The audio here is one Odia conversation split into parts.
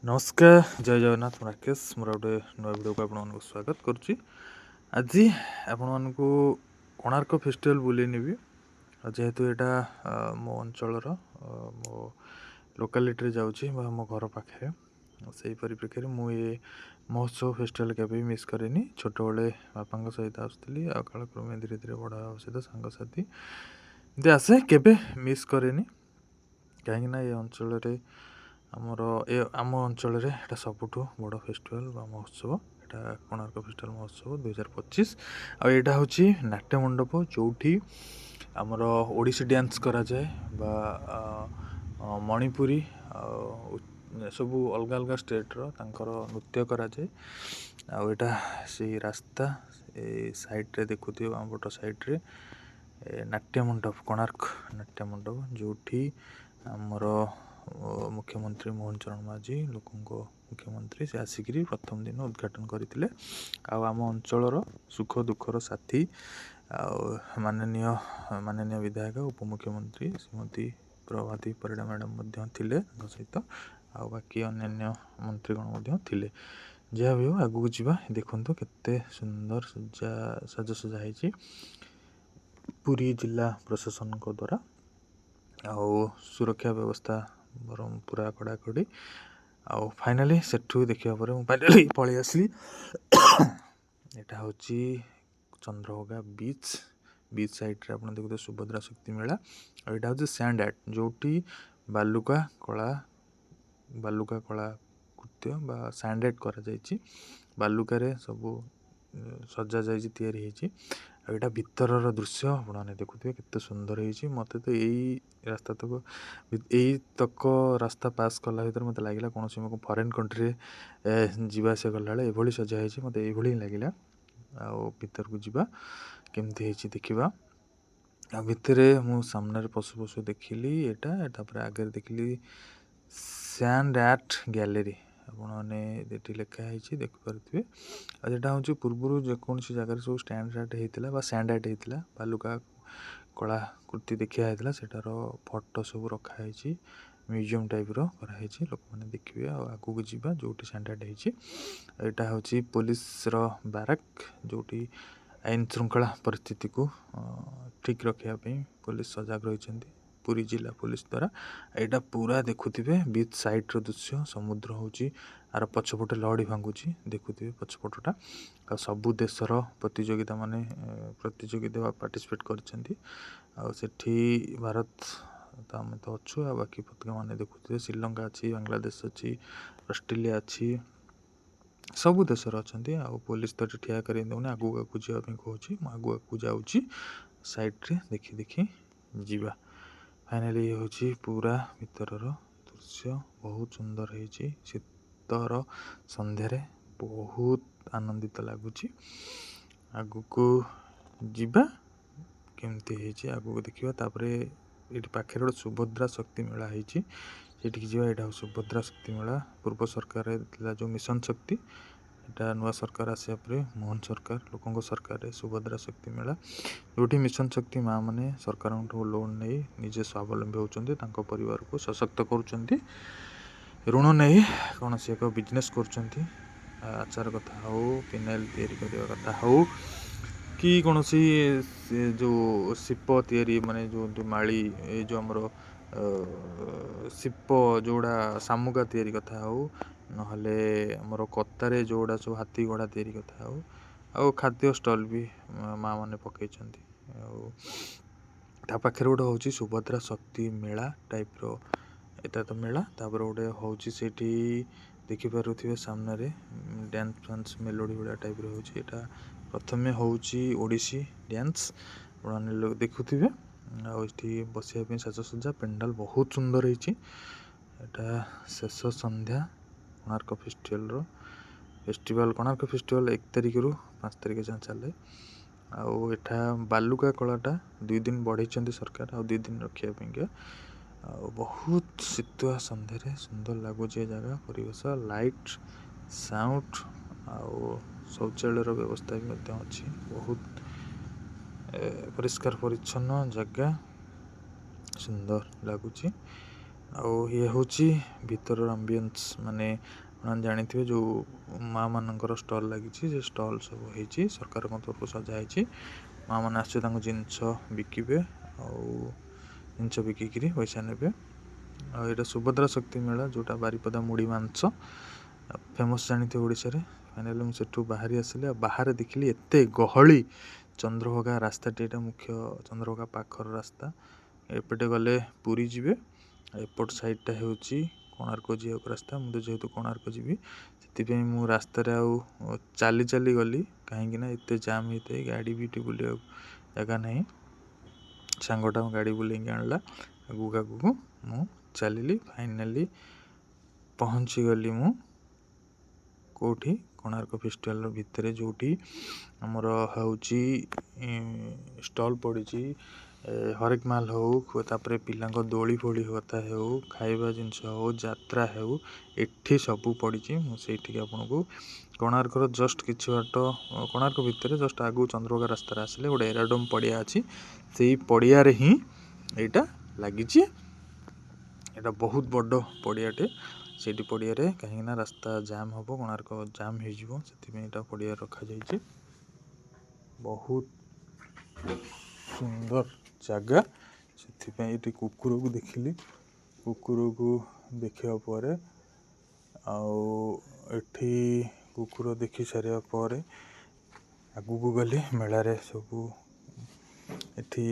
ନମସ୍କାର, ଜୟ ଜଗନ୍ନାଥ। ମୁଁ ରାକେଶ, ମୋର ଗୋଟେ ନୂଆ ଭିଡ଼ିଓକୁ ଆପଣମାନଙ୍କୁ ସ୍ୱାଗତ କରୁଛି। ଆଜି ଆପଣମାନଙ୍କୁ କୋଣାର୍କ ଫେଷ୍ଟିଭାଲ୍ ବୁଲେଇ ନେବି। ଆଉ ଯେହେତୁ ଏଇଟା ମୋ ଅଞ୍ଚଳର, ମୋ ଲୋକାଲିଟିରେ ଯାଉଛି ବା ମୋ ଘର ପାଖରେ, ସେଇ ପରିପ୍ରେକ୍ଷୀରେ ମୁଁ ଏ ମହୋତ୍ସବ ଫେଷ୍ଟିଭାଲ୍ କେବେ ବି ମିସ୍ କରେନି। ଛୋଟବେଳେ ବାପାଙ୍କ ସହିତ ଆସୁଥିଲି ଆଉ କାଳକ୍ରମେ ଧୀରେ ଧୀରେ ବଡ଼ ହେବା ସହିତ ସାଙ୍ଗସାଥି ଏମିତି ଆସେ, କେବେ ମିସ୍ କରେନି। କାହିଁକିନା ଏ ଅଞ୍ଚଳରେ ଆମର, ଏ ଆମ ଅଞ୍ଚଳରେ ଏଇଟା ସବୁଠୁ ବଡ଼ ଫେଷ୍ଟିଭାଲ୍ ବା ମହୋତ୍ସବ। ଏଇଟା କୋଣାର୍କ ଫେଷ୍ଟିଭାଲ୍ ମହୋତ୍ସବ 2025। ଆଉ ଏଇଟା ହେଉଛି ନାଟ୍ୟ ମଣ୍ଡପ, ଯେଉଁଠି ଆମର ଓଡ଼ିଶୀ ଡ୍ୟାନ୍ସ କରାଯାଏ ବା ମଣିପୁରୀ ଆଉ ସବୁ ଅଲଗା ଅଲଗା ଷ୍ଟେଟ୍ର ତାଙ୍କର ନୃତ୍ୟ କରାଯାଏ। ଆଉ ଏଇଟା ସେଇ ରାସ୍ତା, ଏଇ ସାଇଡ଼୍ରେ ଦେଖୁଥିବେ, ଆମ ପଟ ସାଇଡ଼୍ରେ ନାଟ୍ୟ ମଣ୍ଡପ, କୋଣାର୍କ ନାଟ୍ୟ ମଣ୍ଡପ, ଯେଉଁଠି ଆମର ମୁଖ୍ୟମନ୍ତ୍ରୀ ମୋହନ ଚରଣ ମାଝୀ, ଲୋକଙ୍କ ମୁଖ୍ୟମନ୍ତ୍ରୀ, ସେ ଆସିକିରି ପ୍ରଥମ ଦିନ ଉଦ୍ଘାଟନ କରିଥିଲେ। ଆଉ ଆମ ଅଞ୍ଚଳର ସୁଖ ଦୁଃଖର ସାଥୀ ଆଉ ମାନନୀୟ ବିଧାୟକ, ଉପମୁଖ୍ୟମନ୍ତ୍ରୀ ଶ୍ରୀମତୀ ପ୍ରଭାତୀ ପରିଡ଼ା ମ୍ୟାଡ଼ାମ୍ ମଧ୍ୟ ଥିଲେ ତାଙ୍କ ସହିତ, ଆଉ ବାକି ଅନ୍ୟାନ୍ୟ ମନ୍ତ୍ରୀଗଣ ମଧ୍ୟ ଥିଲେ। ଯାହା ବି ହଉ, ଆଗକୁ ଯିବା। ଦେଖନ୍ତୁ କେତେ ସୁନ୍ଦର ସାଜସଜା ହେଇଛି ପୁରୀ ଜିଲ୍ଲା ପ୍ରଶାସନଙ୍କ ଦ୍ୱାରା। ଆଉ ସୁରକ୍ଷା ବ୍ୟବସ୍ଥା ବରଂ ପୁରା କଡ଼ାକଡ଼ି। ଆଉ ଫାଇନାଲି ସେଠୁ ଦେଖିବା ପରେ ମୁଁ ଫାଇନାଲି ପଳେଇ ଆସିଲି। ଏଇଟା ହେଉଛି ଚନ୍ଦ୍ରଭାଗା ବିଚ୍। ବିଚ୍ ସାଇଡ଼୍ରେ ଆପଣ ଦେଖୁଥିବେ ସୁଭଦ୍ରା ଶକ୍ତି ମେଳା। ଆଉ ଏଇଟା ହେଉଛି ସ୍ୟାଣ୍ଡ ଆର୍ଟ, ଯେଉଁଠି ବାଲୁକା କଳା କୃତ୍ୟ ବା ସ୍ୟାଣ୍ଡ ଆର୍ଟ କରାଯାଇଛି। ବାଲୁକାରେ ସବୁ ସଜାଯାଇଛି, ତିଆରି ହେଇଛି। ଆଉ ଏଇଟା ଭିତରର ଦୃଶ୍ୟ, ଆପଣମାନେ ଦେଖୁଥିବେ କେତେ ସୁନ୍ଦର ହେଇଛି। ମୋତେ ତ ଏଇ ରାସ୍ତା ତକ, ଏଇ ତକ ରାସ୍ତା ପାସ୍ କଲା ଭିତରେ ମୋତେ ଲାଗିଲା କୌଣସି ମୁଁ ଫରେନ୍ କଣ୍ଟ୍ରିରେ ଯିବା ଆସିବା କଲାବେଳେ ଏଭଳି ସଜା ହେଇଛି, ମୋତେ ଏଇଭଳି ହିଁ ଲାଗିଲା। ଆଉ ଭିତରକୁ ଯିବା, କେମିତି ହେଇଛି ଦେଖିବା। ଆଉ ଭିତରେ ମୁଁ ସାମ୍ନାରେ ପଶୁ ପଶୁ ଦେଖିଲି ଏଇଟା। ତାପରେ ଆଗରେ ଦେଖିଲି ସ୍ୟାଣ୍ଡ ଆର୍ଟ ଗ୍ୟାଲେରୀ, ଆପଣମାନେ ଏଠି ଲେଖା ହେଇଛି ଦେଖିପାରୁଥିବେ। ଆଉ ଯେଟା ହେଉଛି ପୂର୍ବରୁ ଯେକୌଣସି ଜାଗାରେ ସବୁ ଷ୍ଟାଣ୍ଡ ଆର୍ଟ ହେଇଥିଲା ବା ସ୍ୟାଣ୍ଡ ଆର୍ଟ ହେଇଥିଲା, ବାଲୁକା କଳାକୃତି ଦେଖିଆ ହେଇଥିଲା, ସେଟାର ଫଟୋ ସବୁ ରଖା ହେଇଛି, ମ୍ୟୁଜିୟମ୍ ଟାଇପ୍ର କରାହେଇଛି, ଲୋକମାନେ ଦେଖିବେ। ଆଉ ଆଗକୁ ଯିବା, ଯେଉଁଠି ସ୍ୟାଣ୍ଡ ଆର୍ଟ ହେଇଛି। ଏଇଟା ହେଉଛି ପୋଲିସର ବାରାକ, ଯେଉଁଠି ଆଇନ ଶୃଙ୍ଖଳା ପରିସ୍ଥିତିକୁ ଠିକ୍ ରଖିବା ପାଇଁ ପୋଲିସ ସଜାଗ ରହିଛନ୍ତି ପୁରୀ ଜିଲ୍ଲା ପୋଲିସ ଦ୍ୱାରା। ଏଇଟା ପୁରା ଦେଖୁଥିବେ ବିଚ୍ ସାଇଡ଼୍ର ଦୃଶ୍ୟ। ସମୁଦ୍ର ହେଉଛି ଆର ପଛପଟେ, ଲହଡ଼ି ଭାଙ୍ଗୁଛି, ଦେଖୁଥିବେ ପଛପଟଟା। ଆଉ ସବୁ ଦେଶର ପ୍ରତିଯୋଗିତା ମାନେ ପ୍ରତିଯୋଗିତା ବା ପାର୍ଟିସିପେଟ୍ କରିଛନ୍ତି। ଆଉ ସେଠି ଭାରତ ତ ଆମେ ତ ଅଛୁ, ଆଉ ବାକି ପତାକା ମାନେ ଦେଖୁଥିବେ, ଶ୍ରୀଲଙ୍କା ଅଛି, ବାଂଲାଦେଶ ଅଛି, ଅଷ୍ଟ୍ରେଲିଆ ଅଛି, ସବୁ ଦେଶର ଅଛନ୍ତି। ଆଉ ପୋଲିସ ତ ଏଠି ଠିଆ କରେଇ ଦେଉନି, ଆଗକୁ ଆଗକୁ ଯିବା ପାଇଁ କହୁଛି। ମୁଁ ଆଗକୁ ଆଗକୁ ଯାଉଛି, ସାଇଡ଼୍ରେ ଦେଖି ଦେଖି ଯିବା। ଫାଇନାଲି ଇଏ ହେଉଛି ପୁରା ଭିତରର ଦୃଶ୍ୟ, ବହୁତ ସୁନ୍ଦର ହେଇଛି। ଶୀତର ସନ୍ଧ୍ୟାରେ ବହୁତ ଆନନ୍ଦିତ ଲାଗୁଛି। ଆଗକୁ ଯିବା, କେମିତି ହେଇଛି ଆଗକୁ ଦେଖିବା। ତାପରେ ଏଇଠି ପାଖରେ ଗୋଟେ ସୁଭଦ୍ରା ଶକ୍ତି ମେଳା ହେଇଛି, ସେଇଠିକି ଯିବା। ଏଇଟା ହେଉଛି ସୁଭଦ୍ରା ଶକ୍ତି ମେଳା। ପୂର୍ବ ସରକାରରେ ଥିଲା ଯେଉଁ ମିଶନ ଶକ୍ତି, ଏଇଟା ନୂଆ ସରକାର ଆସିବା ପରେ ମୋହନ ସରକାର, ଲୋକଙ୍କ ସରକାରରେ ସୁଭଦ୍ରା ଶକ୍ତି ମେଳା, ଯେଉଁଠି ମିଶନ ଶକ୍ତି ମା ମାନେ ସରକାରଙ୍କଠୁ ଲୋନ୍ ନେଇ ନିଜେ ସ୍ୱାବଲମ୍ବୀ ହେଉଛନ୍ତି, ତାଙ୍କ ପରିବାରକୁ ସଶକ୍ତ କରୁଛନ୍ତି। ଋଣ ନେଇ କୌଣସି ଏକ ବିଜନେସ୍ କରୁଛନ୍ତି, ଆଚାର କଥା ହଉ, ଫିନାଇଲ୍ ତିଆରି କରିବା କଥା ହଉ କି କୌଣସି ସେ ଯେଉଁ ଶିପ ତିଆରି, ମାନେ ଯେଉଁ ମାଳି, ଏଇ ଯେଉଁ ଆମର ଶିପ ଯେଉଁଗୁଡ଼ା ଶାମୁକା ତିଆରି କଥା ହଉ, ନହେଲେ ଆମର କତାରେ ଯେଉଁଗୁଡ଼ା ସବୁ ହାତୀ ଘୋଡ଼ା ତିଆରି କଥା ହଉ। ଆଉ ଖାଦ୍ୟ ଷ୍ଟଲ୍ ବି ମା ମାନେ ପକେଇଛନ୍ତି। ଆଉ ତା ପାଖରେ ଗୋଟେ ହେଉଛି ସୁଭଦ୍ରା ଶକ୍ତି ମେଳା ଟାଇପ୍ର, ଏଇଟା ତ ମେଳା। ତାପରେ ଗୋଟେ ହେଉଛି ସେଇଠି ଦେଖିପାରୁଥିବେ ସାମ୍ନାରେ ଡ୍ୟାନ୍ସ ଫ୍ୟାନ୍ସ ମେଲୋଡ଼ି ଭଳିଆ ଟାଇପ୍ର ହେଉଛି। ଏଇଟା ପ୍ରଥମେ ହେଉଛି ଓଡ଼ିଶୀ ଡ୍ୟାନ୍ସ, ଆପଣମାନେ ଦେଖୁଥିବେ। ଆଉ ଏଠି ବସିବା ପାଇଁ ସାଜସଜ୍ଜା, ପେଣ୍ଡାଲ ବହୁତ ସୁନ୍ଦର ହେଇଛି। ଏଇଟା ଶେଷ ସନ୍ଧ୍ୟା କୋଣାର୍କ ଫେଷ୍ଟିଭାଲର। ଫେଷ୍ଟିଭାଲ, କୋଣାର୍କ ଫେଷ୍ଟିଭାଲ 1 ତାରିଖରୁ 5 ତାରିଖ ଯାଏଁ ଚାଲେ। ଆଉ ଏଠା ବାଲୁକା କଳାଟା 2 ଦିନ ବଢ଼େଇଛନ୍ତି ସରକାର, ଆଉ 2 ଦିନ ରଖିବା ପାଇଁକା। ଆଉ ବହୁତ ଶୀତୁଆ ସନ୍ଧ୍ୟାରେ ସୁନ୍ଦର ଲାଗୁଛି ଏ ଜାଗା, ପରିବେଶ, ଲାଇଟ୍, ସାଉଣ୍ଡ ଆଉ ଶୌଚାଳୟର ବ୍ୟବସ୍ଥା ବି ମଧ୍ୟ ଅଛି। ବହୁତ ପରିଷ୍କାର ପରିଚ୍ଛନ୍ନ ଜାଗା, ସୁନ୍ଦର ଲାଗୁଛି। ଆଉ ଇଏ ହେଉଛି ଭିତରର ଆମ୍ବିଏନ୍ସ, ମାନେ ଆପଣ ଜାଣିଥିବେ ଯେଉଁ ମା ମାନଙ୍କର ଷ୍ଟଲ୍ ଲାଗିଛି, ସେ ଷ୍ଟଲ୍ ସବୁ ହେଇଛି, ସରକାରଙ୍କ ତରଫରୁ ସଜା ହେଇଛି। ମା ମାନେ ଆସିବେ, ତାଙ୍କ ଜିନିଷ ବିକିବେ ଆଉ ଜିନିଷ ବିକିକିରି ପଇସା ନେବେ। ଆଉ ଏଇଟା ସୁଭଦ୍ରା ଶକ୍ତି ମେଳା, ଯେଉଁଟା ବାରିପଦା ମୁଢ଼ି ମାଂସ ଫେମସ୍ ଜାଣିଥିବେ ଓଡ଼ିଶାରେ। ଫାଇନାଲି ମୁଁ ସେଠୁ ବାହାରି ଆସିଲି ଆଉ ବାହାରେ ଦେଖିଲି ଏତେ ଗହଳି। ଚନ୍ଦ୍ରଭାଗା ରାସ୍ତାଟି ଏଇଟା ମୁଖ୍ୟ ଚନ୍ଦ୍ରଭାଗା ପାଖର ରାସ୍ତା। ଏପଟେ ଗଲେ ପୁରୀ ଯିବେ, ଏପଟ ସାଇଡ଼ଟା ହେଉଛି କୋଣାର୍କ ଯିବାକୁ ରାସ୍ତା। ମୁଁ ତ ଯେହେତୁ କୋଣାର୍କ ଯିବି, ସେଥିପାଇଁ ମୁଁ ରାସ୍ତାରେ ଆଉ ଚାଲି ଚାଲି ଗଲି, କାହିଁକିନା ଏତେ ଜାମ୍ ହେଇଥାଏ, ଗାଡ଼ି ବି ଏଠି ବୁଲିବାକୁ ଜାଗା ନାହିଁ। ସାଙ୍ଗଟା ଗାଡ଼ି ବୁଲେଇକି ଆଣିଲା ଆଗକୁ ଆଗକୁ, ମୁଁ ଚାଲିଲି। ଫାଇନାଲି ପହଞ୍ଚିଗଲି ମୁଁ କେଉଁଠି? କୋଣାର୍କ ଫେଷ୍ଟିଭାଲର ଭିତରେ, ଯେଉଁଠି ଆମର ହେଉଛି ଷ୍ଟଲ୍ ପଡ଼ିଛି, ହରେକ ମାଲ ହଉ, ତାପରେ ପିଲାଙ୍କ ଦୋଳି ଫୋଳି କଥା ହେଉ, ଖାଇବା ଜିନିଷ ହଉ, ଯାତ୍ରା ହେଉ, ଏଠି ସବୁ ପଡ଼ିଛି। ମୁଁ ସେଇଠିକି ଆପଣଙ୍କୁ କୋଣାର୍କର ଜଷ୍ଟ କିଛି ବାଟ, କୋଣାର୍କ ଭିତରେ ଜଷ୍ଟ ଆଗକୁ ଚନ୍ଦ୍ରଭାଗା ରାସ୍ତାରେ ଆସିଲେ ଗୋଟେ ଏରାଡୋମ୍ ପଡ଼ିଆ ଅଛି, ସେଇ ପଡ଼ିଆରେ ହିଁ ଏଇଟା ଲାଗିଛି। ଏଇଟା ବହୁତ ବଡ଼ ପଡ଼ିଆଟେ। ସେଇଠି ପଡ଼ିଆରେ, କାହିଁକିନା ରାସ୍ତା ଜାମ୍ ହେବ, କୋଣାର୍କ ଜାମ୍ ହେଇଯିବ, ସେଥିପାଇଁ ଏଇଟା ପଡ଼ିଆରେ ରଖାଯାଇଛି। ବହୁତ ସୁନ୍ଦର ଜାଗା। ସେଥିପାଇଁ ଏଇଠି କୁକୁରକୁ ଦେଖିଲି। କୁକୁରକୁ ଦେଖିବା ପରେ ଆଉ ଏଠି କୁକୁର ଦେଖି ସାରିବା ପରେ ଆଗକୁ ଗଲି। ମେଳାରେ ସବୁ ଏଠି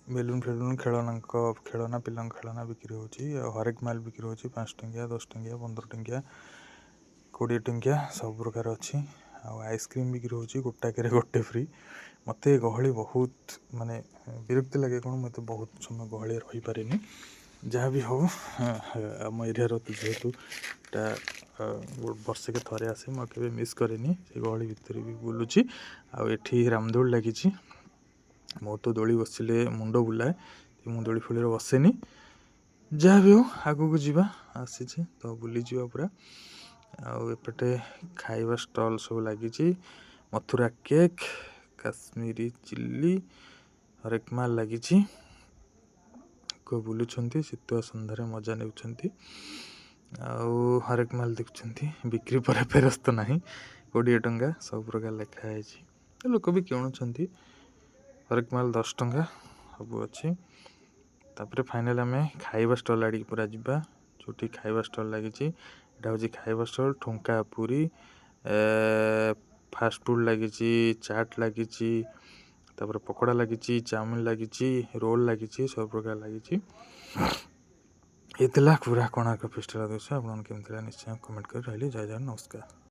ବେଲୁନ ଫେଲୁନ, ଖେଳନାଙ୍କ ଖେଳନା, ପିଲାଙ୍କ ଖେଳନା ବିକ୍ରି ହେଉଛି। ଆଉ ହରେକ ମାଲ ବିକ୍ରି ହେଉଛି, 5 ଟଙ୍କିଆ, 10 ଟଙ୍କିଆ, 15 ଟଙ୍କିଆ, 20 ଟଙ୍କିଆ, ସବୁ ପ୍ରକାର ଅଛି। ଆଉ ଆଇସ୍କ୍ରିମ୍ ବିକ୍ରି ହେଉଛି, ଗୋଟାକରେ ଗୋଟେ ଫ୍ରି। ମୋତେ ଗହଳି ବହୁତ ମାନେ ବିରକ୍ତି ଲାଗେ କ'ଣ, ମୁଁ ଏତେ ବହୁତ ସମୟ ଗହଳିରେ ରହିପାରେନି। ଯାହା ବି ହଉ, ଆମ ଏରିଆର ଯେହେତୁ ଏଇଟା ବର୍ଷକେ ଥରେ ଆସେ, ମୁଁ କେବେ ମିସ୍ କରେନି। ସେ ଗହଳି ଭିତରେ ବି ବୁଲୁଛି। ଆଉ ଏଠି ରାମଦୋଳି ଲାଗିଛି। ମୋର ତ ଦୋଳି ବସିଲେ ମୁଣ୍ଡ ବୁଲାଏ, ମୁଁ ଦୋଳି ଫୋଳିରେ ବସେନି। ଯାହା ବି ହଉ, ଆଗକୁ ଯିବା, ଆସିଛି ତ ବୁଲିଯିବା ପୁରା। ଆଉ ଏପଟେ ଖାଇବା ଷ୍ଟଲ୍ ସବୁ ଲାଗିଛି, ମଥୁରା କେକ୍, କାଶ୍ମୀରୀ ଚିଲ୍ଲି, ହରେକ ମାଲ ଲାଗିଛି। ଲୋକ ବୁଲୁଛନ୍ତି, ଶୀତୁଆ ସନ୍ଧ୍ୟାରେ ମଜା ନେଉଛନ୍ତି ଆଉ ହରେକ ମାଲ ଦେଖୁଛନ୍ତି। ବିକ୍ରି ପରେ ଫେରସ୍ତ ନାହିଁ, 20 ଟଙ୍କା ସବୁ ପ୍ରକାର ଲେଖା ହେଇଛି। ଲୋକ ବି କିଣୁଛନ୍ତି। ହରେକ ମାଲ 10 ଟଙ୍କା ସବୁ ଅଛି। ତାପରେ ଫାଇନାଲ୍ ଆମେ ଖାଇବା ଷ୍ଟଲ୍ ଆଡ଼ିକି ପୁରା ଯିବା, ଯେଉଁଠି ଖାଇବା ଷ୍ଟଲ୍ ଲାଗିଛି। ଏଇଟା ହେଉଛି ଖାଇବା ଷ୍ଟଲ୍, ଠୁଙ୍କା ପୁରୀ, ଫାଷ୍ଟଫୁଡ଼୍ ଲାଗିଛି, ଚାଟ୍ ଲାଗିଛି, ତାପରେ ପକୋଡ଼ା ଲାଗିଛି, ଚାଉମିନ ଲାଗିଛି, ରୋଲ୍ ଲାଗିଛି, ସବୁ ପ୍ରକାର ଲାଗିଛି। ଏ ଥିଲା ପୁରା କୋଣାର୍କ ଫେଷ୍ଟିଭାଲ୍ ଦୃଶ୍ୟ। ଆପଣଙ୍କୁ କେମିତି ଥିଲା ନିଶ୍ଚୟ କମେଣ୍ଟ କରି। ରହିଲି, ଜୟ ଜଗନ୍ନାଥ, ନମସ୍କାର।